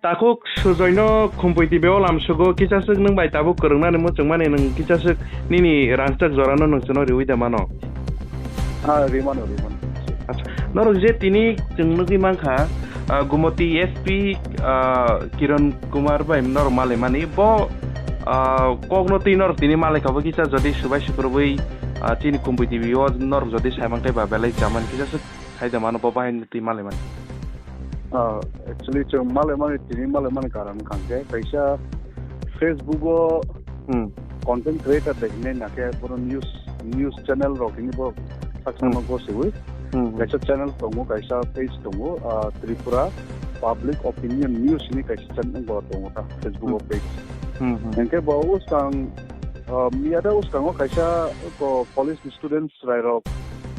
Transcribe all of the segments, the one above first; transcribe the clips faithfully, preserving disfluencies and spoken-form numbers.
Takhuk Sujoino Khumpui T V o lamsugo, kisaswk nwng bai tabuk kwrwngnani muchungmani nwng kisaswk nini rangchak jorano nwng chwngno riwi da mano? Ah, rimano, rimano. Acha, norok je tini chwng nugwi mankha, ah, Gumoti S P, ah, Kiran Kumar bai norok malaimani, bo, ah, kokno twi norok tini malaikha bo kisa jodi subai sukrubwi, ah, chini Khumpui T V o norok jodi saimankhe ba belai chamani kisaswk. Hai da mano bo bahai twi malaimani. Ah, actually, chwng malaimani, tini malaimani karon wngkha hwnkhe kaisa Facebook o Hmm. content creator de hinwi nakhe bono news, news channel rok hinwi bo Hmm. saksa no gosiwi. Hmm, hmm. Kaisa channel tongo, kaisa page tongo, ah, Tripura Public Opinion News hinwi kaisa channel bo tongo ta Facebook o Hmm. page. Hmm, hmm. Hwnkhe bo uskang, ah, miyada uskango kaisa ko college ni students chwrairok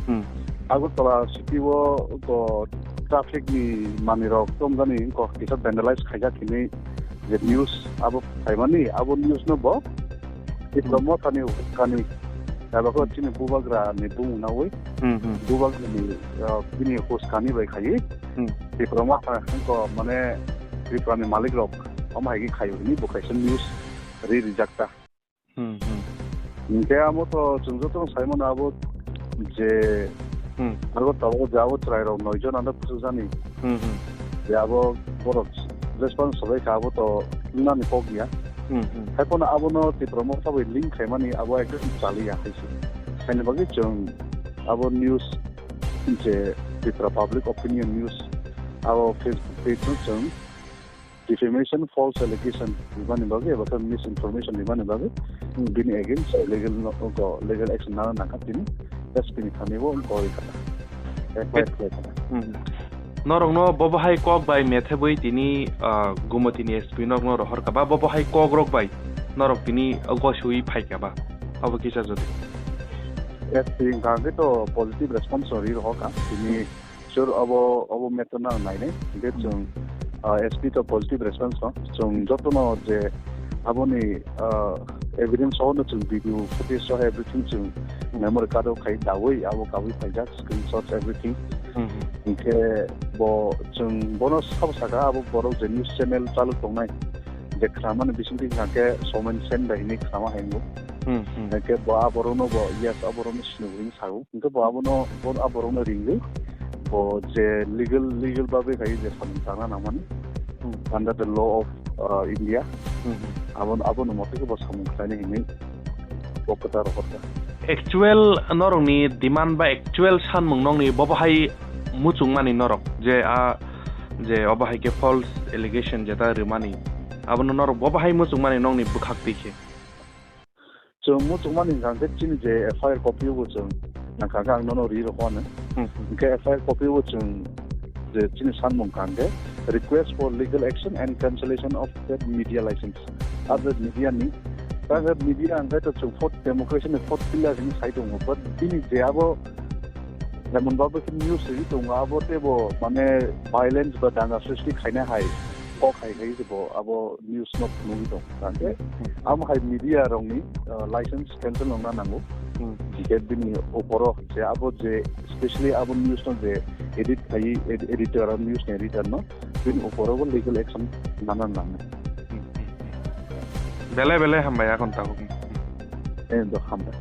Hmm. Agartala city o ko traffic ni manwi rok tongmani ko kisa vandalize khaijak hinwi je news abo phaimani, abo news no bo Tipra Hmm. Motha ni kani abo ko chini bubagra ni bumung nawi Hmm, hmm. Bubagra ni, uh, bini huskani bai khaiwi Hmm. Tipra Motha ko mane Tripura ni malik rok omo hai khe khaio hinwi bo kaisa news ri rijak ta. Hmm, hmm. Hinkhe amo to chwng joto no sai mano abo je Hmm. abo tabuk je abo chwrai rok noi jon ano kuchuk jani. Hmm, hmm. Je abo borok response sobai kha abo to nani kok ya. Hmm, hmm. Hai phano abono Tipra Motha bai link khaimani abo ekdom chaliya hai se. Haini bagwi chwng abo news je Tripura Public Opinion News abo Facebook page no chwng defamation, false allegation ribani bagwi eba khe misinformation ribani bagwi bini against legal no, go, legal action nana nangkha tini S P ni thani bo koi kha. F I R khlai kha. Hmm. Norokno bo bahai kok bai methebwi tini, ah, Gumoti ni S P norokno rohor kha ba bo bahai kok rok bai norok tini gosiwi phai kha ba abo kisa jodi. S P hwnkha hwnkhe to positive response ri rohor kha tini. Sure, abo, abo matter no ang nainai. Hwnkhe Hmm. chwng, ah, S P to positive response no. Chwng jotono je aboni, ah, evidence sono chwng video footage soh everything chwng Hmm. memory card o khai dawi abo kabui phaijak, screenshots, everything. Hmm, hmm. Hwnkhe bo chwng bono sabo saka abo borok je news channel chalu tongnai je khramani bisingtwi hwnkhe Somen Sen bai hinwi khrama hai wngo. Hmm, hmm. Hwnkhe bo aborokno bo yes aborokno sinugwi sao. Hwnkhe bo abono, bo aborokno ringwi, bo je legal, legal bagwi khai je samung tangna nangmani, Hmm. under the law of, uh, India, Hmm, hmm. abo, abono mote khe bo samung khlainai hinwi bo kwta rohorkha. Actual norokni demand ba actual sanmung nokni bo bahai muchungmani norok je a, je obo hai khe false allegation jeta rwmani, abono norok bo bahai muchungmani nokni bwkhak twi khe. Chwng muchungmani hwnkha hwnkhe chini je F I R copy o bo chwng nangkha hwnkhe ang nono ri rokho ano. Hmm. Hwnkhe F I R copy o bo chwng je chini sanmung hwnkha hwnkhe request for legal action and cancellation of the media license. Abo media ni, abo media hwnkhe to chwng fourth democracy ni fourth pillar hinwi sai tongo. But bini je abo emon babo khe news ri tongo, abo teibo mane violence ba danga srishti khaina hai kok hai khai se bo abo news no phunugwi tong. Hwnkhe Hmm. amo hai media rokni, uh, license cancel wngna nango. Hmm. Hwnkhe bini oporo je abo je specially abo news no je edit khai ed-, editor, news ni editor no bini oporo bo legal action nana nango. Hmm. Belai belai hambai akhon tabuk. Eh, do hambai.